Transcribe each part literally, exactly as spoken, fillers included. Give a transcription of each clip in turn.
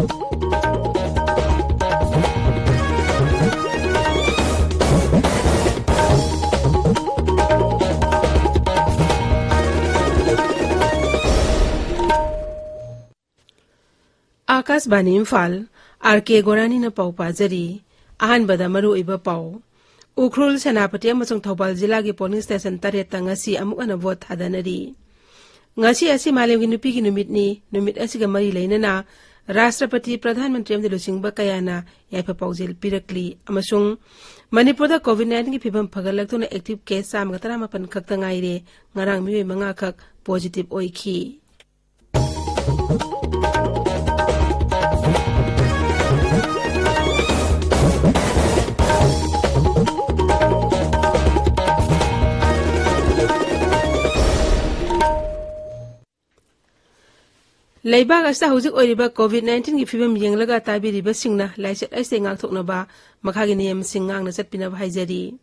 ꯑꯥꯀꯥꯁꯕꯥꯅꯤ Imphal, R ꯀꯦ ꯒꯣꯔꯥꯅꯤꯅ ꯄꯥꯎ ꯄꯥꯖꯔꯤ꯫ ꯑꯍꯥꯟꯕꯗ ꯃꯔꯨꯑꯣꯏꯕ ꯄꯥꯎ꯫ ꯎꯈ꯭ꯔꯨꯜ, ꯁꯦꯅꯥꯄꯇꯤ ꯑꯃꯁꯨꯡ ꯊꯧꯕꯥꯜ ꯖꯤꯂꯥꯒꯤ ꯄꯣꯂꯤꯡ ꯁ꯭ꯇꯦꯁꯟ ꯇꯔꯦꯠꯇ ꯉꯁꯤ ꯑꯃꯨꯛ ꯍꯟꯅ ꯚꯣꯠ ꯊꯥꯗꯅꯔꯤ꯫ ꯉꯁꯤ ꯑꯁꯤ ꯃꯥꯂꯦꯝꯒꯤ ꯅꯨꯄꯤꯒꯤ ꯅꯨꯃꯤꯠꯅꯤ꯫ ꯅꯨꯃꯤꯠ ꯑꯁꯤꯒ ꯃꯔꯤ ꯂꯩꯅꯅ ꯔꯥꯁꯇ꯭ꯔꯄꯇꯤ, ꯄ꯭ꯔꯙꯥꯟ ꯃꯟꯇ꯭ꯔꯤ ꯑꯃꯗꯤ ꯂꯨꯆꯤꯡꯕ ꯀꯌꯥꯅ ꯌꯥꯏꯐ ꯄꯥꯎꯖꯦꯜ ꯄꯤꯔꯛꯂꯤ꯫ ꯑꯃꯁꯨꯡ ꯃꯅꯤꯄꯨꯔꯗ ꯀꯣꯚꯤꯗ ꯅꯥꯏꯟꯇꯤꯟꯒꯤ ꯐꯤꯕꯝ ꯐꯒꯠꯂꯛꯇꯨꯅ ꯑꯦꯛꯇꯤꯚ ꯀꯦꯁ ꯆꯥꯝꯃꯒ ꯇꯔꯥꯃꯥꯄꯟ ꯈꯛꯇ ꯉꯥꯏꯔꯦ꯫ ꯉꯔꯥꯡ ꯃꯤꯑꯣꯏ ꯃꯉꯥꯈꯛ ꯄꯣꯖꯤꯇꯤꯚ ꯑꯣꯏꯈꯤ꯫ ꯂꯩꯕꯥꯛ ꯑꯁꯤꯗ ꯍꯧꯖꯤꯛ ꯑꯣꯏꯔꯤꯕ ꯀꯣꯚꯤꯗ ꯅꯥꯏꯟꯇꯤꯟꯒꯤ ꯐꯤꯕꯝ ꯌꯦꯡꯂꯒ ꯇꯥꯕꯤꯔꯤꯕꯁꯤꯡꯅ ꯂꯥꯏꯆꯠ ꯑꯁꯤꯗꯒꯤ ꯉꯥꯛꯊꯣꯛꯅꯕ ꯃꯈꯥꯒꯤ ꯅꯤꯌꯝꯁꯤꯡ ꯉꯥꯛꯅ ꯆꯠꯄꯤꯅꯕ ꯍꯥꯏꯖꯔꯤ꯫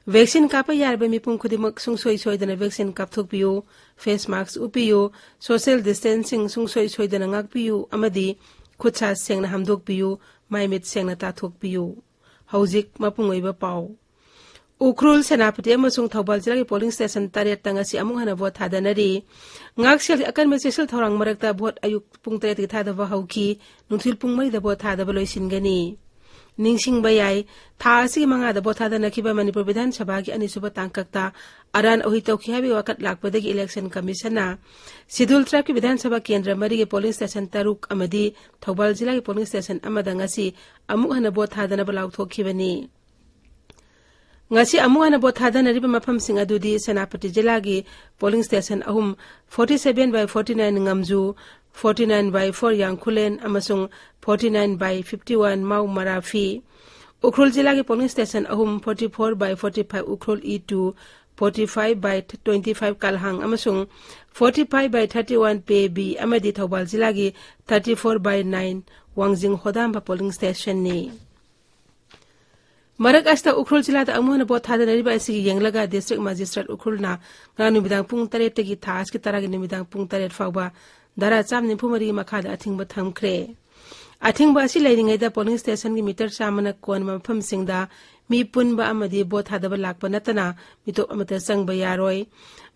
ꯚꯦꯛꯁꯤꯟ ꯀꯥꯞꯄ ꯌꯥꯔꯕ ꯃꯤꯄꯨꯝ ꯈꯨꯗꯤꯡꯃꯛ ꯁꯨꯡꯁꯣꯏ ꯁꯣꯏꯗꯅ ꯚꯦꯛꯁꯤꯟ ꯀꯥꯞꯊꯣꯛꯄꯤꯌꯨ꯫ ꯐꯦꯁ ꯃꯥꯁꯛ ꯎꯞꯄꯤꯌꯨ꯫ ꯁꯣꯁꯤꯌꯦꯜ ꯗꯤꯁꯇꯦꯟꯁꯤꯡ ꯁꯨꯡꯁꯣꯏ ꯁꯣꯏꯗꯅ ꯉꯥꯛꯄꯤꯌꯨ ꯑꯃꯗꯤ ꯈꯨꯠ ꯁꯥ ꯁꯦꯡꯅ ꯍꯥꯝꯗꯣꯛꯄꯤꯌꯨ꯫ ꯃꯥꯏ ꯃꯤꯠ ꯁꯦꯡꯅ ꯇꯥꯊꯣꯛꯄꯤꯌꯨ꯫ ꯍꯧꯖꯤꯛ ꯃꯄꯨꯡ ꯑꯣꯏꯕ ꯄꯥꯎ꯫ ꯎꯈ꯭ꯔꯨꯜ, ꯁꯦꯅꯥꯄꯇꯤ ꯑꯃꯁꯨꯡ ꯊꯧꯕꯥꯜ ꯖꯤꯂꯥꯒꯤ ꯄꯣꯂꯤꯡ ꯁ꯭ꯇꯦꯁꯟ ꯇꯔꯦꯠꯇ ꯉꯁꯤ ꯑꯃꯨꯛ ꯍꯟꯅ ꯚꯣꯠ ꯊꯥꯗꯅꯔꯤ꯫ ꯉꯥꯛꯁꯦꯜꯒꯤ ꯑꯀꯟꯕ ꯆꯦꯛꯁꯤꯜ ꯊꯧꯔꯥꯡ ꯃꯔꯛꯇ ꯚꯣꯠ ꯑꯌꯨꯛ ꯄꯨꯡ ꯇꯔꯦꯠꯇꯒꯤ ꯊꯥꯗꯕ ꯍꯧꯈꯤ꯫ ꯅꯨꯡꯊꯤꯜ ꯄꯨꯡ ꯃꯔꯤꯗ ꯚꯣꯠ ꯊꯥꯗꯕ ꯂꯣꯏꯁꯤꯟꯒꯅꯤ꯫ ꯅꯤꯡꯁꯤꯡꯕ ꯌꯥꯏ, ꯊꯥ ꯑꯁꯤꯒꯤ ꯃꯉꯥꯗ ꯚꯣꯠ ꯊꯥꯗꯅꯈꯤꯕ ꯃꯅꯤꯄꯨꯔ ꯕꯤꯙꯥꯟ ꯁꯚꯥꯒꯤ ꯑꯅꯤꯁꯨꯕ ꯇꯥꯡꯀꯛꯇ ꯑꯔꯥꯟ ꯑꯣꯏ ꯇꯧꯈꯤ ꯍꯥꯏꯕꯒꯤ ꯋꯥꯀꯠ ꯂꯥꯛꯄꯗꯒꯤ ꯏꯂꯦꯛꯁꯟ ꯀꯃꯤꯁꯟꯅ ꯁꯤꯗꯨꯜ ꯇ꯭ꯔꯥꯏꯕꯀꯤ ꯕꯤꯙꯥꯟ ꯁꯚꯥ ꯀꯦꯟꯗ꯭ꯔ ꯃꯔꯤꯒꯤ ꯄꯣꯂꯤꯡ ꯁ꯭ꯇꯦꯁꯟ ꯇꯔꯨꯛ ꯑꯃꯗꯤ ꯊꯧꯕꯥꯜ ꯖꯤꯂꯥꯒꯤ ꯄꯣꯂꯤꯡ ꯁ꯭ꯇꯦꯁꯟ ꯑꯃꯗ ꯉꯁꯤ ꯑꯃꯨꯛ ꯍꯟꯅ ꯚꯣꯠ ꯊꯥꯗꯅꯕ ꯂꯥꯎꯊꯣꯛꯈꯤꯕꯅꯤ꯫ ꯉꯁꯤ ꯑꯃꯨꯛ ꯍꯟꯅ ꯚꯣꯠ ꯊꯥꯗꯅꯔꯤꯕ ꯃꯐꯝꯁꯤꯡ ꯑꯗꯨꯗꯤ ꯁꯦꯅꯥꯄꯇꯤ ꯖꯤꯂꯥꯒꯤ ꯄꯣꯂꯤꯡ ꯁ꯭ꯇꯦꯁꯟ ꯑꯍꯨꯝ, forty seven by forty nine ꯉꯝꯖꯨ, forty nine by four ꯌꯥꯡꯈꯨꯂꯦꯟ ꯑꯃꯁꯨꯡ forty nine by fifty one ꯃꯥꯎ ꯃꯔꯥꯐꯤ꯫ ꯎꯈ꯭ꯔꯨꯜ ꯖꯤꯂꯥꯒꯤ ꯄꯣꯂꯤꯡ ꯁ꯭ꯇꯦꯁꯟ ꯑꯍꯨꯝ, forty four by forty five Ukhrul E two, forty five by twenty five ꯀꯜꯍꯥꯡ ꯑꯃꯁꯨꯡ forty five by thirty one pay B ꯑꯃꯗꯤ ꯊꯧꯕꯥꯜ ꯖꯤꯂꯥꯒꯤ thirty four by nine ꯋꯥꯡꯖꯤꯡ ꯍꯣꯗꯥꯝꯕ polling ꯁ꯭ꯇꯦꯁꯟꯅꯤ꯫ ꯃꯔꯛ ꯑꯁꯤꯗ ꯎꯈ꯭ꯔꯨꯜ ꯖꯤꯂꯥꯗ ꯑꯃꯨꯛ ꯍꯟꯅ ꯚꯣꯠ ꯊꯥꯗꯅꯔꯤꯕ ꯑꯁꯤꯒꯤ ꯌꯦꯡꯂꯒ ꯗꯤꯁꯇ꯭ꯔꯤꯛ ꯃꯦꯖꯤꯁꯇ꯭ꯔꯦꯠ ꯎꯈ꯭ꯔꯨꯜꯅ ꯉꯔꯥꯡ ꯅꯨꯃꯤꯗꯥꯡ ꯄꯨꯡ ꯇꯔꯦꯠꯇꯒꯤ ꯊꯥ ꯑꯁꯤꯒꯤ ꯇꯔꯥꯒꯤ ꯅꯨꯃꯤꯗꯥꯡ ꯄꯨꯡ ꯇꯔꯦꯠ ꯐꯥꯎꯕ ꯙꯥꯔꯥ ꯆꯥꯝ ꯅꯤꯐꯨ ꯃꯔꯤꯒꯤ ꯃꯈꯥꯗ ꯑꯊꯤꯡꯕ ꯊꯝꯈ꯭ꯔꯦ꯫ ꯑꯊꯤꯡꯕ ꯑꯁꯤ ꯂꯩꯔꯤꯉꯩꯗ ꯄꯣꯂꯤꯡ ꯁ꯭ꯇꯦꯁꯟꯒꯤ ꯃꯤꯇꯔ ꯆꯥꯝꯃꯅ ꯀꯣꯟꯕ ꯃꯐꯝꯁꯤꯡꯗ ꯃꯤ ꯄꯨꯟꯕ ꯑꯃꯗꯤ ꯚꯣꯠ ꯊꯥꯗꯕ ꯂꯥꯛꯄ ꯅꯠꯇꯅ ꯃꯤꯇꯣꯞ ꯑꯃꯠꯇ ꯆꯪꯕ ꯌꯥꯔꯣꯏ꯫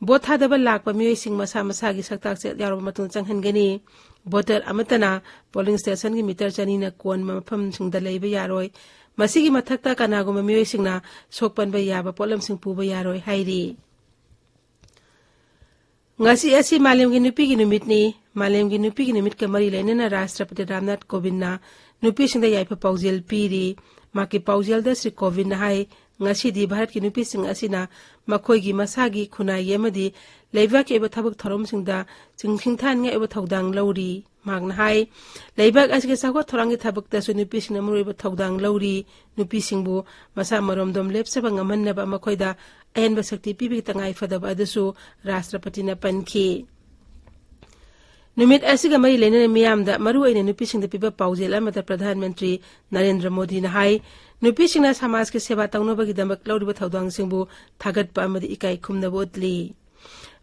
ꯚꯣꯠ ꯊꯥꯗꯕ ꯂꯥꯛꯄ ꯃꯤꯑꯣꯏꯁꯤꯡ ꯃꯁꯥ ꯃꯁꯥꯒꯤ ꯁꯛꯇꯥꯛꯆꯦ ꯌꯥꯎꯔꯕ ꯃꯇꯨꯡ ꯆꯪꯍꯟꯒꯅꯤ꯫ ꯚꯣꯇꯔ ꯑꯃꯠꯇꯅ ꯄꯣꯂꯤꯡ ꯁ꯭ꯇꯦꯁꯟꯒꯤ ꯃꯤꯇꯔ ꯆꯅꯤꯅ ꯀꯣꯟꯕ ꯃꯐꯝꯁꯤꯡꯗ ꯂꯩꯕ ꯌꯥꯔꯣꯏ꯫ ꯃꯁꯤꯒꯤ ꯃꯊꯛꯇ ꯀꯅꯥꯒꯨꯝꯕ ꯃꯤꯑꯣꯏꯁꯤꯡꯅ ꯁꯣꯛꯄꯟꯕ ꯌꯥꯕ ꯄꯣꯠꯂꯝꯁꯤꯡ ꯄꯨꯕ ꯌꯥꯔꯣꯏ ꯍꯥꯏꯔꯤ꯫ ꯉꯁꯤ ꯑꯁꯤ ꯃꯥꯂꯦꯝꯒꯤ ꯅꯨꯄꯤꯒꯤ ꯅꯨꯃꯤꯠꯅꯤ꯫ ꯃꯥꯂꯦꯝꯒꯤ ꯅꯨꯄꯤꯒꯤ ꯅꯨꯃꯤꯠꯀ ꯃꯔꯤ ꯂꯩꯅꯅ ꯔꯥꯁꯇ꯭ꯔꯄꯇꯤ ꯔꯥꯝꯅꯥꯊ ꯀꯣꯕꯤꯟꯗꯅ ꯅꯨꯄꯤꯁꯤꯡꯗ ꯌꯥꯏꯐ ꯄꯥꯎꯖꯦꯜ ꯄꯤꯔꯤ꯫ ꯃꯍꯥꯛꯀꯤ ꯄꯥꯎꯖꯦꯜꯗ ꯁ꯭ꯔꯤ ꯀꯣꯕꯤꯟꯗꯅ ꯍꯥꯏ, ꯉꯁꯤꯗꯤ ꯚꯥꯔꯠꯀꯤ ꯅꯨꯄꯤꯁꯤꯡ ꯑꯁꯤꯅ ꯃꯈꯣꯏꯒꯤ ꯃꯁꯥꯒꯤ ꯈꯨꯟꯅꯥꯏꯒꯤ ꯑꯃꯗꯤ ꯂꯩꯕꯥꯛꯀꯤ ꯑꯣꯏꯕ ꯊꯕꯛ ꯊꯧꯔꯝꯁꯤꯡꯗ ꯆꯤꯡ ꯁꯤꯡꯊꯥꯅꯤꯡꯉꯥꯏ ꯑꯣꯏꯕ ꯊꯧꯗꯥꯡ ꯂꯧꯔꯤ꯫ ꯃꯍꯥꯛꯅ ꯍꯥꯏ, ꯂꯩꯕꯥꯛ ꯑꯁꯤꯒꯤ ꯆꯥꯎꯈꯠ ꯊꯧꯔꯥꯡꯒꯤ ꯊꯕꯛꯇꯁꯨ ꯅꯨꯄꯤꯁꯤꯡꯅ ꯃꯔꯨꯑꯣꯏꯕ ꯊꯧꯗꯥꯡ ꯂꯧꯔꯤ꯫ ꯅꯨꯄꯤꯁꯤꯡꯕꯨ ꯃꯁꯥ ꯃꯔꯣꯝꯗꯣꯝ ꯂꯦꯞꯆꯕ ꯉꯝꯍꯟꯅꯕ ꯃꯈꯣꯏꯗ ꯑꯍꯦꯟꯕ ꯁꯛꯇꯤ ꯄꯤꯕꯒꯤ ꯇꯉꯥꯏ ꯐꯗꯕ ꯑꯗꯨꯁꯨ ꯔꯥꯁꯇ꯭ꯔꯄꯇꯤꯅ ꯄꯟꯈꯤ꯫ ꯅꯨꯃꯤꯠ ꯑꯁꯤꯒ ꯃꯔꯤ ꯂꯩꯅꯅ ꯃꯤꯌꯥꯝꯗ, ꯃꯔꯨꯑꯣꯏꯅ ꯅꯨꯄꯤꯁꯤꯡꯗ ꯄꯤꯕ ꯄꯥꯎꯖꯦꯜ ꯑꯃꯗ ꯄ꯭ꯔꯙꯥꯟ ꯃꯟꯇ꯭ꯔꯤ ꯅꯔꯦꯟꯗ꯭ꯔ ꯃꯣꯗꯤꯅ ꯍꯥꯏ, ꯅꯨꯄꯤꯁꯤꯡꯅ ꯁꯃꯥꯖꯀꯤ ꯁꯦꯕꯥ ꯇꯧꯅꯕꯒꯤꯗꯃꯛ ꯂꯧꯔꯤꯕ ꯊꯧꯗꯥꯡꯁꯤꯡꯕꯨ ꯊꯥꯒꯠꯄ ꯑꯃꯗꯤ ꯏꯀꯥꯏ ꯈꯨꯝꯅꯕ ꯎꯠꯂꯤ꯫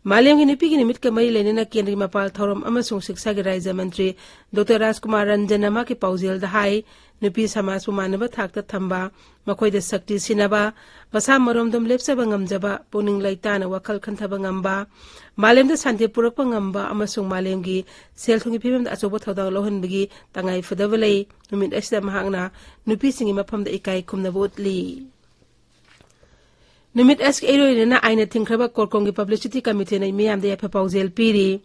ꯃꯥꯂꯦꯝꯒꯤ ꯅꯨꯄꯤꯒꯤ ꯅꯨꯃꯤꯠꯀ ꯃꯔꯤ ꯂꯩꯅꯅ ꯀꯦꯟꯗ꯭ꯔꯒꯤ ꯃꯄꯥꯜ ꯊꯧꯔꯝ ꯑꯃꯁꯨꯡ ꯁꯤꯛꯁꯥꯒꯤ ꯔꯥꯖ꯭ꯌ ꯃꯟꯇ꯭ꯔꯤ ꯗꯣꯛꯇꯔ ꯔꯥꯖꯀꯨꯃꯥꯔ ꯔꯟꯖꯟꯅ ꯃꯍꯥꯛꯀꯤ ꯄꯥꯎꯖꯦꯜꯗ ꯍꯥꯏ, ꯅꯨꯄꯤ ꯁꯃꯥꯖꯄꯨ ꯃꯥꯟꯅꯕ ꯊꯥꯛꯇ ꯊꯝꯕ, ꯃꯈꯣꯏꯗ ꯁꯛꯇꯤ ꯁꯤꯟꯅꯕ, ꯃꯁꯥ ꯃꯔꯣꯝꯗꯣꯝ ꯂꯦꯞꯆꯕ ꯉꯝꯖꯕ, ꯄꯨꯛꯅꯤꯡ ꯂꯩꯇꯥꯅ ꯋꯥꯈꯜ ꯈꯟꯊꯕ ꯉꯝꯕ, ꯃꯥꯂꯦꯝꯗ ꯁꯥꯟꯇꯤ ꯄꯨꯔꯛꯄ ꯉꯝꯕ ꯑꯃꯁꯨꯡ ꯃꯥꯂꯦꯝꯒꯤ ꯁꯦꯜ ꯊꯨꯝꯒꯤ ꯐꯤꯕꯝꯗ ꯑꯆꯧꯕ ꯊꯧꯗꯥꯡ ꯂꯧꯍꯟꯕꯒꯤ ꯇꯉꯥꯏ ꯐꯗꯕ ꯂꯩ꯫ ꯅꯨꯃꯤꯠ ꯑꯁꯤꯗ ꯃꯍꯥꯛꯅ ꯅꯨꯄꯤꯁꯤꯡꯒꯤ ꯃꯐꯝꯗ ꯏꯀꯥꯏ ꯈꯨꯝꯅꯕ ꯎꯠꯂꯤ꯫ ꯅꯨꯃꯤꯠ ꯑꯁꯤꯒꯤ ꯏꯔꯣꯏꯅꯅ ꯑꯥꯏꯟꯅ ꯊꯤꯡꯈ꯭ꯔꯕ ꯀꯣꯔꯀꯣꯡꯒꯤ ꯄꯕ꯭ꯂꯤꯁꯤꯇꯤ ꯀꯃꯤꯇꯤꯅ ꯃꯤꯌꯥꯝꯗ ꯌꯥꯏꯐ ꯄꯥꯎꯖꯦꯜ ꯄꯤꯔꯤ꯫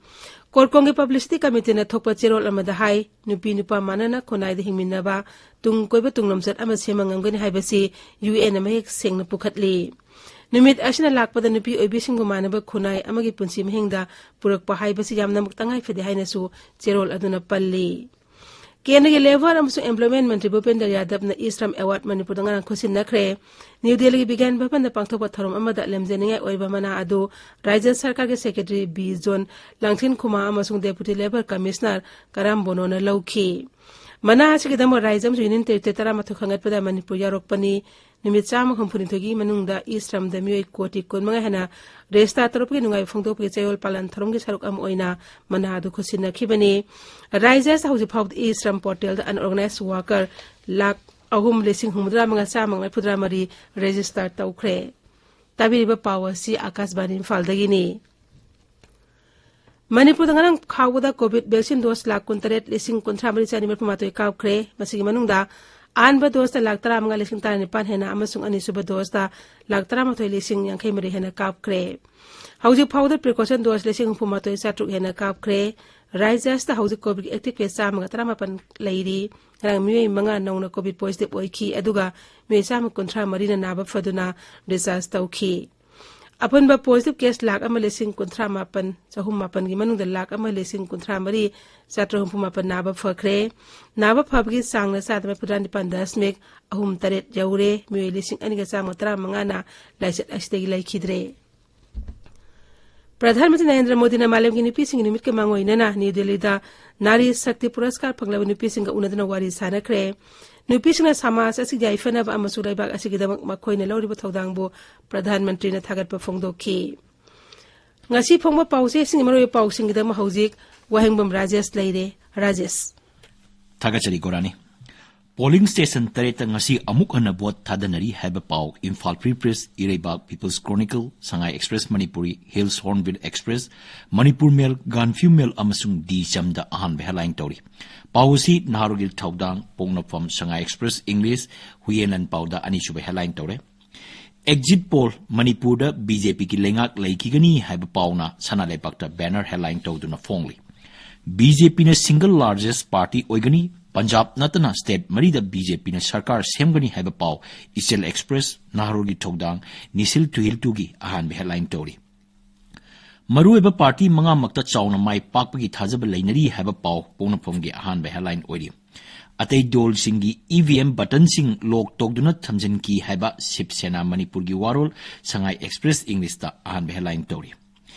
ꯀꯣꯔꯀꯣꯡꯒꯤ ꯄꯕ꯭ꯂꯤꯁꯤꯇꯤ ꯀꯃꯤꯇꯤꯅ ꯊꯣꯛꯄ ꯆꯦꯔꯣꯜ ꯑꯃꯗ ꯍꯥꯏ, ꯅꯨꯄꯤ ꯅꯨꯄꯥ ꯃꯥꯟꯅꯅ ꯈꯨꯟꯅꯥꯏꯗ ꯍꯤꯡꯃꯤꯟꯅꯕ, ꯇꯨꯡ ꯀꯣꯏꯕ ꯇꯨꯡꯂꯝꯆꯠ ꯑꯃ ꯁꯦꯝꯕ ꯉꯝꯒꯅꯤ ꯍꯥꯏꯕꯁꯤ ꯌꯨ ꯑꯦꯟꯅ ꯃꯌꯦꯛ ꯁꯦꯡꯅ ꯄꯨꯈꯠꯂꯤ꯫ ꯅꯨꯃꯤꯠ ꯑꯁꯤꯅ ꯂꯥꯛꯄꯗ ꯅꯨꯄꯤ ꯑꯣꯏꯕꯤꯁꯤꯡꯕꯨ ꯃꯥꯟꯅꯕ ꯈꯨꯟꯅꯥꯏ ꯑꯃꯒꯤ ꯄꯨꯟꯁꯤ ꯃꯍꯤꯡꯗ ꯄꯨꯔꯛꯄ ꯍꯥꯏꯕꯁꯤ ꯌꯥꯝꯅꯃꯛ ꯇꯉꯥꯏ ꯐꯗꯦ ꯍꯥꯏꯅꯁꯨ ꯆꯦꯔꯣꯜ ꯑꯗꯨꯅ ꯄꯜꯂꯤ꯫ ꯀꯦꯟꯗ꯭ꯔꯒꯤ ꯂꯦꯕꯔ ꯑꯃꯁꯨꯡ ꯑꯦꯝꯄ꯭ꯂꯣꯏꯃꯦꯟ ꯃꯟꯇ꯭ꯔꯤ ꯚꯨꯄꯦꯟꯗ꯭ꯔ ꯌꯥꯗꯕꯅ ꯏ ꯁ꯭ꯔꯝ ꯑꯦꯋꯥꯔꯗ ꯃꯅꯤꯄꯨꯔꯗ ꯉꯔꯥꯡ ꯈꯨꯠꯁꯤꯟꯅꯈ꯭ꯔꯦ꯫ ꯅ꯭ꯌꯨ ꯗꯦꯜꯂꯤꯒꯤ ꯕꯤꯒ꯭ꯌꯥꯟ ꯚꯕꯟꯗ ꯄꯥꯡꯊꯣꯛꯄ ꯊꯧꯔꯝ ꯑꯃꯗ ꯂꯝꯖꯅꯤꯡꯉꯥꯏ ꯑꯣꯏꯕ ꯃꯅꯥ ꯑꯗꯨ ꯔꯥꯖ꯭ꯌ ꯁꯔꯀꯥꯔꯒꯤ ꯁꯦꯀ꯭ꯔꯦꯇꯔꯤ ꯕꯤ ꯖꯣꯟ ꯂꯥꯡꯊꯤꯟ ꯈꯨꯃꯥ ꯑꯃꯁꯨꯡ ꯗꯦꯄꯨꯇꯤ ꯂꯦꯕꯔ ꯀꯃꯤꯁꯅꯔ ꯀꯔꯥꯝ ꯕꯣꯅꯣꯅ ꯂꯧꯈꯤ꯫ ꯃꯅꯥ ꯑꯁꯤꯒꯤꯗꯃꯛ ꯔꯥꯏꯖ꯭ꯌ ꯑꯃꯁꯨꯡ ꯌꯨꯅꯤꯌꯟ ꯇꯦꯔꯤꯇꯣꯔꯤ ꯇꯔꯥꯃꯥꯊꯣꯏ ꯈꯟꯒꯠꯄꯗ ꯃꯅꯤꯄꯨꯔ ꯌꯥꯎꯔꯛꯄꯅꯤ꯫ ꯅꯨꯃꯤꯠ ꯆꯥꯝꯃ ꯍꯨꯝꯐꯨꯅꯤꯊꯣꯏꯒꯤ ꯃꯅꯨꯡꯗ ꯏ ꯁ꯭ꯔꯝꯗ ꯃꯤꯑꯣꯏ ꯀꯣꯇꯤ ꯀꯨꯟꯃꯉꯥ ꯍꯦꯟꯅ ꯔꯦꯖꯤꯁꯇꯥꯔ ꯇꯧꯔꯛꯄꯒꯤ ꯅꯨꯡꯉꯥꯏꯕ ꯐꯣꯡꯗꯣꯛꯄꯒꯤ ꯆꯌꯣꯜ ꯄꯥꯂꯟ ꯊꯧꯔꯝꯒꯤ ꯁꯔꯨꯛ ꯑꯃ ꯑꯣꯏꯅ ꯃꯅꯥ ꯑꯗꯨ ꯈꯨꯠꯁꯤꯟꯅꯈꯤꯕꯅꯤ꯫ ꯔꯥꯏꯖ꯭ꯌ ꯑꯁꯤꯗ ꯍꯧꯖꯤꯛ ꯐꯥꯎꯕꯗ ꯏ ꯁ꯭ꯔꯝ ꯄꯣꯔꯇꯦꯜꯗ ꯑꯟꯑꯣꯔꯒꯅꯥꯏꯖ ꯋꯥꯀꯔ ꯂꯥꯈ ꯑꯍꯨꯝ ꯂꯤꯁꯤꯡ ꯍꯨꯝꯐꯨꯇꯔꯥ ꯃꯉꯥ ꯆꯥꯝꯃ ꯃꯔꯤꯐꯨꯇꯔꯥ ꯃꯔꯤ ꯔꯦꯖꯤꯁꯇꯥꯔ ꯇꯧꯈ꯭ꯔꯦ꯫ ꯇꯥꯕꯤꯔꯤꯕ ꯄꯥꯎ ꯑꯁꯤ ꯑꯥꯀꯥꯁꯕꯥꯅꯤ ꯏꯝꯐꯥꯜꯗꯒꯤꯅꯤ꯫ ꯃꯅꯤꯄꯨꯔꯗ ꯉꯔꯥꯡ ꯐꯥꯎꯕꯗ ꯀꯣꯚꯤꯗ ꯚꯦꯛꯁꯤꯟ ꯗꯣꯁ ꯂꯥꯈ ꯀꯨꯟꯇꯔꯦꯠ ꯂꯤꯁꯤꯡ ꯀꯨꯟꯊ꯭ꯔꯥ ꯃꯔꯤ ꯆꯅꯤ ꯃꯔꯤꯐꯨ ꯃꯥꯊꯣꯏ ꯀꯥꯞꯈ꯭ꯔꯦ꯫ ꯃꯁꯤꯒꯤ ꯃꯅꯨꯡꯗ ꯑꯍꯥꯟꯕ ꯗꯣꯁꯇ ꯂꯥꯈ ꯇꯔꯥꯃꯉꯥ ꯂꯤꯁꯤꯡ ꯇꯔꯥꯅꯤꯄꯥꯟ ꯍꯦꯟꯅ ꯑꯃꯁꯨꯡ ꯑꯅꯤꯁꯨꯕ ꯗꯣꯁꯇ ꯂꯥꯈ ꯇꯔꯥꯃꯥꯊꯣꯏ ꯂꯤꯁꯤꯡ ꯌꯥꯡꯈꯩ ꯃꯔꯤ ꯍꯦꯟꯅ ꯀꯥꯞꯈ꯭ꯔꯦ꯫ ꯍꯧꯖꯤꯛ ꯐꯥꯎꯕꯗ ꯄ꯭ꯔꯤꯀꯣꯁꯟ ꯗꯣꯁ ꯂꯤꯁꯤꯡ ꯍꯨꯝꯐꯨ ꯃꯥꯊꯣꯏ ꯆꯥꯇ꯭ꯔꯨꯛ ꯍꯦꯟꯅ ꯀꯥꯞꯈ꯭ꯔꯦ꯫ ꯔꯥꯏꯖ꯭ꯌ ꯑꯁꯤꯗ ꯍꯧꯖꯤꯛ ꯀꯣꯚꯤꯗ ꯑꯦꯛꯇꯤꯚ ꯀꯦꯁ ꯆꯥꯝꯃꯒ ꯇꯔꯥꯃꯥꯄꯟ ꯂꯩꯔꯤ꯫ ꯉꯔꯥꯡ ꯃꯤꯑꯣꯏ ꯃꯉꯥ ꯅꯧꯅ ꯀꯣꯚꯤꯗ ꯄꯣꯖꯤꯇꯤꯚ ꯑꯣꯏꯈꯤ, ꯑꯗꯨꯒ ꯃꯤꯑꯣꯏ ꯆꯥꯝꯃ ꯀꯨꯟꯊ꯭ꯔꯥ ꯃꯔꯤꯅ ꯅꯥꯕ ꯐꯗꯨꯅ ꯗꯤꯁꯆꯥꯔꯖ ꯇꯧꯈꯤ꯫ ꯑꯄꯨꯟꯕ ꯄꯣꯖꯤꯇꯤꯚ ꯀꯦꯁ ꯂꯥꯈ ꯑꯃ ꯂꯤꯁꯤꯡ ꯀꯨꯟꯊ꯭ꯔꯥ ꯃꯥꯄꯟ ꯆꯍꯨꯝ ꯃꯥꯄꯟꯒꯤ ꯃꯅꯨꯡꯗ ꯂꯥꯈ ꯑꯃ ꯂꯤꯁꯤꯡ ꯀꯨꯟꯊ꯭ꯔꯥ ꯃꯔꯤ ꯆꯥꯇ꯭ꯔꯨꯛ ꯍꯨꯝꯐꯨ ꯃꯥꯄꯟ ꯅꯥꯕ ꯐꯈ꯭ꯔꯦ꯫ ꯅꯥꯕ ꯐꯕꯒꯤ ꯆꯥꯡꯅ ꯆꯥꯗ ꯃꯔꯤꯐꯨꯇꯔꯥ ꯅꯤꯄꯥꯟ ꯗꯁꯃꯤꯛ ꯑꯍꯨꯝ ꯇꯔꯦꯠ ꯌꯧꯔꯦ꯫ ꯃꯤꯑꯣꯏ ꯂꯤꯁꯤꯡ ꯑꯅꯤꯒ ꯆꯥꯝꯃ ꯇꯔꯥꯃꯉꯥꯅ ꯂꯥꯏꯆꯠ ꯑꯁꯤꯗꯒꯤ ꯂꯩꯈꯤꯗ꯭ꯔꯦ꯫ ꯄ꯭ꯔꯙꯥꯟ ꯃꯟꯇ꯭ꯔꯤ ꯅꯔꯦꯟꯗ꯭ꯔ ꯃꯣꯗꯤꯅ ꯃꯥꯂꯦꯝꯒꯤ ꯅꯨꯄꯤꯁꯤꯡꯒꯤ ꯅꯨꯃꯤꯠꯀ ꯃꯥꯡꯑꯣꯏꯅꯅ ꯅ꯭ꯌꯨ ꯗꯦꯜꯂꯤꯗ ꯅꯥꯔꯤ ꯁꯛꯇꯤ ꯄꯨꯔꯁꯀꯥꯔ ꯐꯪꯂꯕ ꯅꯨꯄꯤꯁꯤꯡꯒ ꯎꯅꯗꯨꯅ ꯋꯥꯔꯤ ꯁꯥꯅꯈ꯭ꯔꯦ꯫ ꯅꯨꯄꯤꯁꯤꯡꯅ ꯁꯃꯥꯖ ꯑꯁꯤꯒꯤ ꯌꯥꯏꯐꯅꯕ ꯑꯃꯁꯨꯡ ꯂꯩꯕꯥꯛ ꯑꯁꯤꯒꯤꯗꯃꯛ ꯃꯈꯣꯏꯅ ꯂꯧꯔꯤꯕ ꯊꯧꯗꯥꯡꯕꯨ ꯄ꯭ꯔꯙꯥꯟ ꯃꯟꯇ꯭ꯔꯤꯅ ꯊꯥꯒꯠꯄ ꯐꯣꯡꯗꯣꯛꯈꯤ꯫ ꯉꯁꯤ ꯐꯣꯡꯕ ꯄꯥꯎꯆꯦꯁꯤꯡꯒꯤ ꯃꯔꯨꯑꯣꯏꯕ ꯄꯥꯎꯁꯤꯡꯒꯤꯗꯃꯛ ꯍꯧꯖꯤꯛ ꯋꯥꯍꯦꯡꯕꯝ ꯔꯥꯖꯦꯁ ꯂꯩꯔꯦ꯫ ꯔꯥꯖꯦꯁ꯫ ꯊꯥꯒꯠꯆꯔꯤ ꯒꯣꯔꯥꯅꯤ꯫ ꯄꯣꯂꯤꯡ ꯁ꯭ꯇꯦꯁꯟ ꯇꯔꯦꯠꯇ ꯉꯁꯤ ꯑꯃꯨꯛ ꯍꯟꯅ ꯚꯣꯠ ꯊꯥꯗꯅꯔꯤ ꯍꯥꯏꯕ ꯄꯥꯎ Imphal free press, Ireibak people's chronicle, Sangai express Manipuri, hills hornbill express, Manipur mail, Ganphiyu mail ꯑꯃꯁꯨꯡ ꯗꯤ ꯆꯝꯗ ꯑꯍꯥꯟꯕ ꯍꯦꯗꯂꯥꯏꯟ ꯇꯧꯔꯤ꯫ ꯄꯥꯎ ꯑꯁꯤ ꯅꯍꯥꯔꯣꯜꯒꯤ ꯊꯧꯗꯥꯡ, ꯄꯣꯛꯅꯐꯝ, ꯁꯉꯥꯏ ꯑꯦꯛꯁꯄ꯭ꯔꯦꯁ ꯏꯪꯂꯤꯁ, ꯍꯨꯌꯦꯟ ꯂꯥꯟꯄꯥꯎꯗ ꯑꯅꯤꯁꯨꯕ ꯍꯦꯗꯂꯥꯏꯟ ꯇꯧꯔꯦ꯫ ꯑꯦꯛꯖꯤꯠ ꯄꯣꯜ, ꯃꯅꯤꯄꯨꯔꯗ ꯕꯤ ꯖꯦ ꯄꯤꯒꯤ ꯂꯩꯉꯥꯛ ꯂꯩꯈꯤꯒꯅꯤ ꯍꯥꯏꯕ ꯄꯥꯎꯅ ꯁꯅꯥ ꯂꯩꯕꯥꯛꯇ ꯕꯦꯅꯔ ꯍꯦꯗꯂꯥꯏꯟ ꯇꯧꯗꯨꯅ ꯐꯣꯡꯂꯤ꯫ ꯕꯤ ꯖꯦ ꯄꯤꯅ ꯁꯤꯡꯒꯜ ꯂꯥꯔꯖꯦꯁ ꯄꯥꯔꯇꯤ ꯑꯣꯏꯒꯅꯤ꯫ ꯄꯟꯖꯥꯕ ꯅꯠꯇꯅ ꯁ꯭ꯇꯦꯠ ꯃꯔꯤꯗ ꯕꯤ ꯖꯦ ꯄꯤꯅ ꯁꯔꯀꯥꯔ ꯁꯦꯝꯒꯅꯤ ꯍꯥꯏꯕ ꯄꯥꯎ ꯏꯆꯦꯜ ꯑꯦꯛꯁꯄ꯭ꯔꯦꯁ, ꯅꯍꯥꯔꯣꯜꯒꯤ ꯊꯧꯗꯥꯡ, ꯅꯤꯁꯤꯜ ꯇꯨꯍꯤꯜꯇꯨꯒꯤ ꯑꯍꯥꯟꯕ ꯍꯦꯗꯂꯥꯏꯟ ꯇꯧꯔꯤ꯫ ꯃꯔꯨꯑꯣꯏꯕ ꯄꯥꯔꯇꯤ ꯃꯉꯥꯃꯛꯇ ꯆꯥꯎꯅ ꯃꯥꯏ ꯄꯥꯛꯄꯒꯤ ꯊꯥꯖꯕ ꯂꯩꯅꯔꯤ ꯍꯥꯏꯕ ꯄꯥꯎ ꯄꯣꯛꯅꯐꯝꯒꯤ ꯑꯍꯥꯟꯕ ꯍꯦꯗꯂꯥꯏꯟ ꯑꯣꯏꯔꯤ꯫ ꯑꯇꯩ ꯗꯣꯜꯁꯤꯡꯒꯤ ꯏ ꯚꯤ ꯑꯦꯝ ꯕꯇꯟꯁꯤꯡ ꯂꯣꯛ ꯇꯧꯗꯨꯅ ꯊꯝꯖꯤꯟꯈꯤ ꯍꯥꯏꯕ ꯁꯤꯕ ꯁꯦꯅꯥ ꯃꯅꯤꯄꯨꯔꯒꯤ ꯋꯥꯔꯣꯜ ꯁꯉꯥꯏ ꯑꯦꯛꯁꯄ꯭ꯔꯦꯁ ꯏꯪꯂꯤꯁꯇ ꯑꯍꯥꯟꯕ ꯍꯦꯗꯂꯥꯏꯟ ꯇꯧꯔꯤ꯫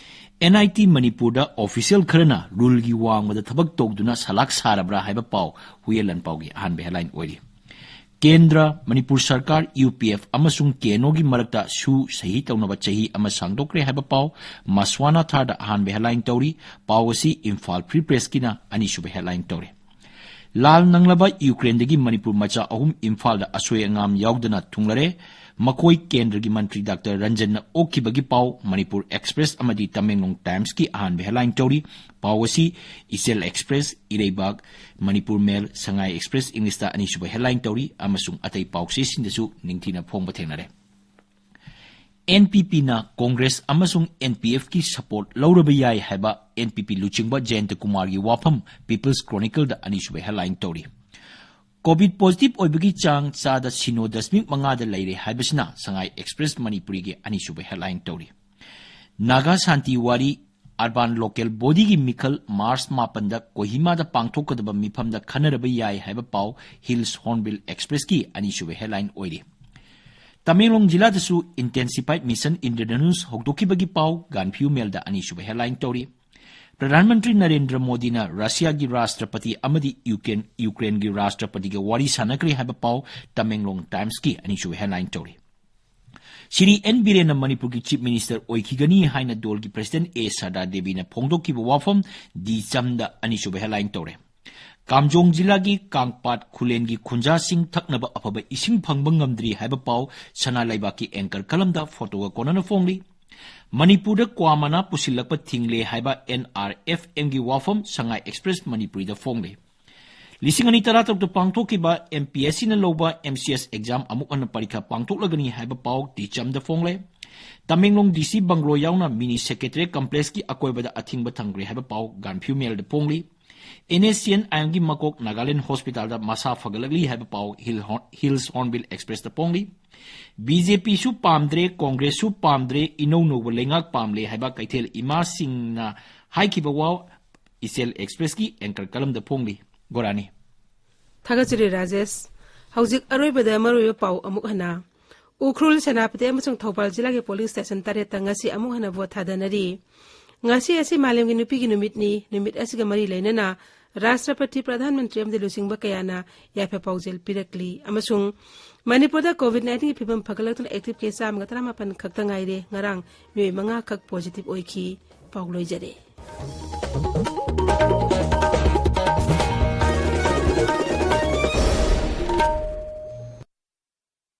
ꯑꯦꯟ ꯑꯥꯏ ꯇꯤ ꯃꯅꯤꯄꯨꯔꯗ ꯑꯣꯐꯤꯁꯤꯌꯦꯜ ꯈꯔꯅ ꯔꯨꯜꯒꯤ ꯋꯥꯡꯃꯗ ꯊꯕꯛ ꯇꯧꯗꯨꯅ ꯁꯂꯥꯛ ꯁꯥꯔꯕ꯭ꯔꯥ ꯍꯥꯏꯕ ꯄꯥꯎ ꯍꯨꯏꯌꯦꯟ ꯂꯥꯟꯄꯥꯎꯒꯤ ꯑꯍꯥꯟꯕ ꯍꯦꯗꯂꯥꯏꯟ ꯑꯣꯏꯔꯤ꯫ ꯀꯦꯟꯗ꯭ꯔ, ꯃꯅꯤꯄꯨꯔ ꯁꯔꯀꯥꯔ, ꯌꯨ ꯄꯤ ꯑꯦꯐ ꯑꯃꯁꯨꯡ ꯀꯦ ꯑꯦꯟ ꯑꯣꯒꯤ ꯃꯔꯛꯇ ꯁꯨ ꯁꯍꯤ ꯇꯧꯅꯕ ꯆꯍꯤ ꯑꯃ ꯁꯥꯡꯗꯣꯛꯈ꯭ꯔꯦ ꯍꯥꯏꯕ ꯄꯥꯎ ꯃꯁ꯭ꯋꯥꯅꯥ ꯊꯥꯔꯗ ꯑꯍꯥꯟꯕ ꯍꯦꯗꯂꯥꯏꯟ ꯇꯧꯔꯤ꯫ ꯄꯥꯎ ꯑꯁꯤ ꯏꯝꯐꯥꯜ ꯐ꯭ꯔꯤ ꯄ꯭ꯔꯦꯁꯀꯤꯅ ꯑꯅꯤꯁꯨꯕ ꯍꯦꯗꯂꯥꯏꯟ ꯇꯧꯔꯤ꯫ ꯂꯥꯜ ꯅꯪꯂꯕ ꯌꯨꯀ꯭ꯔꯦꯟꯗꯒꯤ ꯃꯅꯤꯄꯨꯔ ꯃꯆꯥ ꯑꯍꯨꯝ ꯏꯝꯐꯥꯜꯗ ꯑꯁꯣꯏ ꯑꯉꯥꯝ ꯌꯥꯎꯗꯅ ꯊꯨꯡꯂꯔꯦ꯫ ꯃꯈꯣꯏ ꯀꯦꯟꯗ꯭ꯔꯒꯤ ꯃꯟꯇ꯭ꯔꯤ ꯗꯥꯛꯇꯔ ꯔꯟꯖꯟꯅ ꯑꯣꯛꯈꯤꯕꯒꯤ ꯄꯥꯎ ꯃꯅꯤꯄꯨꯔ ꯑꯦꯛꯁꯄ꯭ꯔꯦꯁ ꯑꯃꯗꯤ ꯇꯃꯦꯡꯂꯣꯡ ꯇꯥꯏꯝꯁꯀꯤ ꯑꯍꯥꯟꯕ ꯍꯦꯗꯂꯥꯏꯟ ꯇꯧꯔꯤ꯫ ꯄꯥꯎ ꯑꯁꯤ ꯏꯆꯦꯜ ꯑꯦꯛꯁꯄ꯭ꯔꯦꯁ, ꯏꯔꯩꯕꯥꯛ, ꯃꯅꯤꯄꯨꯔ ꯃꯦꯜ, ꯁꯉꯥꯏ ꯑꯦꯛꯁꯄ꯭ꯔꯦꯁ ꯏꯪꯂꯤꯁꯇ ꯑꯅꯤꯁꯨꯕ ꯍꯦꯗꯂꯥꯏꯟ ꯇꯧꯔꯤ ꯑꯃꯁꯨꯡ ꯑꯇꯩ ꯄꯥꯎꯆꯦꯁꯤꯡꯗꯁꯨ ꯅꯤꯡꯊꯤꯅ ꯐꯣꯡꯕ ꯊꯦꯡꯅꯔꯦ꯫ ꯑꯦꯟ ꯄꯤ ꯄꯤꯅ ꯀꯣꯡꯒ꯭ꯔꯦꯁ ꯑꯃꯁꯨꯡ ꯑꯦꯟ ꯄꯤ ꯑꯦꯐꯀꯤ ꯁꯄꯣꯔꯠ ꯂꯧꯔꯕ ꯌꯥꯏ ꯍꯥꯏꯕ ꯑꯦꯟ ꯄꯤ ꯄꯤ ꯂꯨꯆꯤꯡꯕ ꯖꯌꯟꯇ ꯀꯨꯃꯥꯔꯒꯤ ꯋꯥꯐꯝ ꯄꯤꯄꯜꯁ ꯀ꯭ꯔꯣꯅꯤꯀꯜꯗ ꯑꯅꯤꯁꯨꯕ ꯍꯦꯗꯂꯥꯏꯟ ꯇꯧꯔꯤ꯫ ꯀꯣꯚꯤꯗ ꯄꯣꯖꯤꯇꯤꯚ ꯑꯣꯏꯕꯒꯤ ꯆꯥꯡ ꯆꯥꯗ ꯁꯤꯅꯣ ꯗꯁꯃꯤꯛ ꯃꯉꯥꯗ ꯂꯩꯔꯦ ꯍꯥꯏꯕꯁꯤꯅ ꯁꯉꯥꯏ ꯑꯦꯛꯁꯄ꯭ꯔꯦꯁ ꯃꯅꯤꯄꯨꯔꯤꯒꯤ ꯑꯅꯤꯁꯨꯕ ꯍꯦꯗꯂꯥꯏꯟ ꯇꯧꯔꯤ꯫ ꯅꯥꯒꯥ ꯁꯥꯟꯇꯤ ꯋꯥꯔꯤ ꯑꯔꯕꯥꯟ ꯂꯣꯀꯦꯜ ꯕꯣꯗꯤꯒꯤ ꯃꯤꯈꯜ ꯃꯥꯔꯆ ꯃꯥꯄꯟꯗ ꯀꯣꯍꯤꯃꯥꯗ ꯄꯥꯡꯊꯣꯛꯀꯗꯕ ꯃꯤꯐꯝꯗ ꯈꯟꯅꯔꯕ ꯌꯥꯏ ꯍꯥꯏꯕ ꯄꯥꯎ ꯍꯤꯜꯁ ꯍꯣꯔꯟꯕꯤꯜ ꯑꯦꯛꯁꯄ꯭ꯔꯦꯁꯀꯤ ꯑꯅꯤꯁꯨꯕ ꯍꯦꯗꯂꯥꯏꯟ ꯑꯣꯏꯔꯤ꯫ ꯇꯃꯦꯡꯂꯣꯡ ꯖꯤꯂꯥꯗꯁꯨ ꯏꯟꯇꯦꯟꯁꯤꯐꯥꯏꯗ ꯃꯤꯁꯟ ꯏꯟꯗ꯭ꯔꯙꯅꯨꯁ ꯍꯧꯗꯣꯛꯈꯤꯕꯒꯤ ꯄꯥꯎ ꯒꯥꯟꯐꯤꯌꯨ ꯃꯦꯜꯗ ꯑꯅꯤꯁꯨꯕ ꯍꯦꯗꯂꯥꯏꯟ ꯇꯧꯔꯤ꯫ ꯄ꯭ꯔꯙꯥꯟ ꯃꯟꯇ꯭ꯔꯤ ꯅꯔꯦꯟꯗ꯭ꯔ ꯃꯣꯗꯤꯅ ꯔꯁꯤꯌꯥꯒꯤ ꯔꯥꯁꯇ꯭ꯔꯄꯇꯤ ꯑꯃꯗꯤ ꯌꯨꯀ꯭ꯔꯦꯟ, ꯌꯨꯀ꯭ꯔꯦꯟꯒꯤ ꯔꯥꯁꯇ꯭ꯔꯄꯇꯤꯒ ꯋꯥꯔꯤ ꯁꯥꯟꯅꯈ꯭ꯔꯦ ꯍꯥꯏꯕ ꯄꯥꯎ ꯇꯃꯦꯡꯂꯣꯡ ꯇꯥꯏꯝꯁꯀꯤ ꯑꯅꯤꯁꯨꯕ ꯍꯦꯗꯂꯥꯏꯟ ꯇꯧꯔꯤ꯫ ꯁ꯭ꯔꯤ ꯑꯦꯟ ꯕꯤꯔꯦꯟꯅ ꯃꯅꯤꯄꯨꯔꯒꯤ ꯆꯤꯐ ꯃꯤꯅꯤꯁꯇꯔ ꯑꯣꯏꯈꯤꯒꯅꯤ ꯍꯥꯏꯅ ꯗꯣꯜꯒꯤ ꯄ꯭ꯔꯁꯤꯗꯦꯟꯠ ꯑꯦ ꯁꯔꯗꯥ ꯗꯦꯕꯤꯅ ꯐꯣꯡꯗꯣꯛꯈꯤꯕ ꯋꯥꯐꯝ ꯗꯤ ꯆꯝꯗ ꯑꯅꯤꯁꯨꯕ ꯍꯦꯗꯂꯥꯏꯟ ꯇꯧꯔꯦ꯫ ꯀꯥꯝꯖꯣꯡ ꯖꯤꯂꯥꯒꯤ ꯀꯥꯡꯄꯥꯠ ꯈꯨꯂꯦꯟꯒꯤ ꯈꯨꯟꯖꯥꯁꯤꯡ ꯊꯛꯅꯕ ꯑꯐꯕ ꯏꯁꯤꯡ ꯐꯪꯕ ꯉꯝꯗ꯭ꯔꯤ ꯍꯥꯏꯕ ꯄꯥꯎ ꯁꯅꯥ ꯂꯩꯕꯥꯛꯀꯤ ꯑꯦꯡꯀꯔ ꯀꯂꯝꯗ ꯐꯣꯇꯣꯒ ꯀꯣꯟꯅꯅ ꯐꯣꯡꯂꯤ꯫ ꯃꯅꯤꯄꯨꯔꯗ ꯀ꯭ꯋꯥ ꯃꯅꯥ ꯄꯨꯁꯤꯜꯂꯛꯄ ꯊꯤꯡꯂꯦ ꯍꯥꯏꯕ ꯑꯦꯟ ꯑꯥꯔ ꯑꯦꯐ ꯑꯦꯝꯒꯤ ꯋꯥꯐꯝ ꯁꯉꯥꯏ ꯑꯦꯛꯁꯄ꯭ꯔꯦꯁ ꯃꯅꯤꯄꯨꯔꯤꯗ ꯐꯣꯡꯂꯤ꯫ ꯂꯤꯁꯤꯡ ꯑꯅꯤ ꯇꯔꯥꯇꯔꯨꯛꯇ ꯄꯥꯡꯊꯣꯛꯈꯤꯕ ꯑꯦꯝ ꯄꯤ ꯑꯦꯁ ꯁꯤꯅ ꯂꯧꯕ ꯑꯦꯝ ꯁꯤ ꯑꯦꯁ ꯑꯦꯛꯖꯥꯝ ꯑꯃꯨꯛ ꯍꯟꯅ ꯄꯔꯤꯈꯥ ꯄꯥꯡꯊꯣꯛꯂꯒꯅꯤ ꯍꯥꯏꯕ ꯄꯥꯎ ꯗꯤ ꯆꯝꯗ ꯐꯣꯡꯂꯦ꯫ ꯇꯃꯦꯡꯂꯣꯡ ꯗꯤ ꯁꯤ ꯕꯪꯒ꯭ꯂꯣ ꯌꯥꯎꯅ ꯃꯤꯅꯤ ꯁꯦꯀ꯭ꯔꯦꯇꯔꯤꯌꯦꯠ ꯀꯝꯄ꯭ꯂꯦꯛꯁꯀꯤ ꯑꯀꯣꯏꯕꯗ ꯑꯊꯤꯡꯕ ꯊꯝꯈ꯭ꯔꯦ ꯍꯥꯏꯕ ꯄꯥꯎ ꯒꯥꯟꯐꯤꯌꯨ ꯃꯦꯜꯗ ꯐꯣꯡꯂꯤ꯫ ꯑꯦꯟ ꯑꯦꯁ ꯁꯤ ꯑꯦꯟ ꯑꯥꯏ ꯑꯦꯝꯒꯤ ꯃꯀꯣꯛ ꯅꯥꯒꯥꯂꯦꯟ ꯍꯣꯁꯄꯤꯇꯥꯜꯗ ꯃꯁꯥ ꯐꯒꯠꯂꯛꯂꯤ ꯍꯥꯏꯕ ꯄꯥꯎ ꯍꯤꯜ ꯍꯣ-, ꯍꯤꯜꯁ ꯍꯣꯔꯟꯕꯤꯜ ꯑꯦꯛꯁꯄ꯭ꯔꯦꯁꯇ ꯐꯣꯡꯂꯤ꯫ ꯕꯤ ꯖꯦ ꯄꯤꯁꯨ ꯄꯥꯝꯗ꯭ꯔꯦ, ꯀꯣꯡꯒ꯭ꯔꯦꯁꯁꯨ ꯄꯥꯝꯗ꯭ꯔꯦ, ꯏꯅꯧ ꯅꯧꯕ ꯂꯩꯉꯥꯛ ꯄꯥꯝꯂꯦ ꯍꯥꯏꯕ ꯀꯩꯊꯦꯜ ꯏꯃꯥꯁꯤꯡꯅ ꯍꯥꯏꯈꯤꯕ ꯋꯥ ꯏꯆꯦꯜ ꯑꯦꯛꯁꯄ꯭ꯔꯦꯁꯀꯤ ꯑꯦꯡꯀꯔ ꯀꯂꯝꯗ ꯐꯣꯡꯂꯤ꯫ ꯒꯣꯔꯥꯅꯤ꯫ ꯊꯥꯒꯠꯆꯔꯤ ꯔꯥꯖꯦꯁ꯫ ꯍꯧꯖꯤꯛ ꯑꯔꯣꯏꯕꯗ ꯃꯔꯨꯑꯣꯏꯕ ꯄꯥꯎ ꯑꯃꯨꯛ ꯍꯟꯅ꯫ ꯎꯈ꯭ꯔꯨꯜ, ꯁꯦꯅꯥꯄꯇꯤ ꯑꯃꯁꯨꯡ ꯊꯧꯕꯥꯜ ꯖꯤꯂꯥꯒꯤ ꯄꯣꯂꯤꯡ ꯁ꯭ꯇꯦꯁꯟ ꯇꯔꯦꯠꯇ ꯉꯁꯤ ꯑꯃꯨꯛ ꯍꯟꯅ ꯚꯣꯠ ꯊꯥꯗꯅꯔꯤ꯫ ꯉꯁꯤ ꯑꯁꯤ ꯃꯥꯂꯦꯝꯒꯤ ꯅꯨꯄꯤꯒꯤ ꯅꯨꯃꯤꯠꯅꯤ꯫ ꯅꯨꯃꯤꯠ ꯑꯁꯤꯒ ꯃꯔꯤ ꯂꯩꯅꯅ ꯔꯥꯁꯇ꯭ꯔꯄꯇꯤ, ꯄ꯭ꯔꯙꯥꯟ ꯃꯟꯇ꯭ꯔꯤ ꯑꯃꯗꯤ ꯂꯨꯆꯤꯡꯕ ꯀꯌꯥꯅ ꯌꯥꯏꯐ ꯄꯥꯎꯖꯦꯜ ꯄꯤꯔꯛꯂꯤ꯫ ꯑꯃꯁꯨꯡ ꯃꯅꯤꯄꯨꯔꯗ COVID nineteenꯒꯤ ꯐꯤꯕꯝ ꯐꯒꯠꯂꯛꯇꯨꯅ active case ꯆꯥꯝꯃꯒ ꯇꯔꯥꯃꯥꯄꯟ ꯈꯛꯇ ꯉꯥꯏꯔꯦ꯫ ꯉꯔꯥꯡ ꯃꯤꯑꯣꯏ ꯃꯉꯥ ꯈꯛ positive ꯑꯣꯏꯈꯤ꯫ ꯄꯥꯎ ꯂꯣꯏꯖꯔꯦ꯫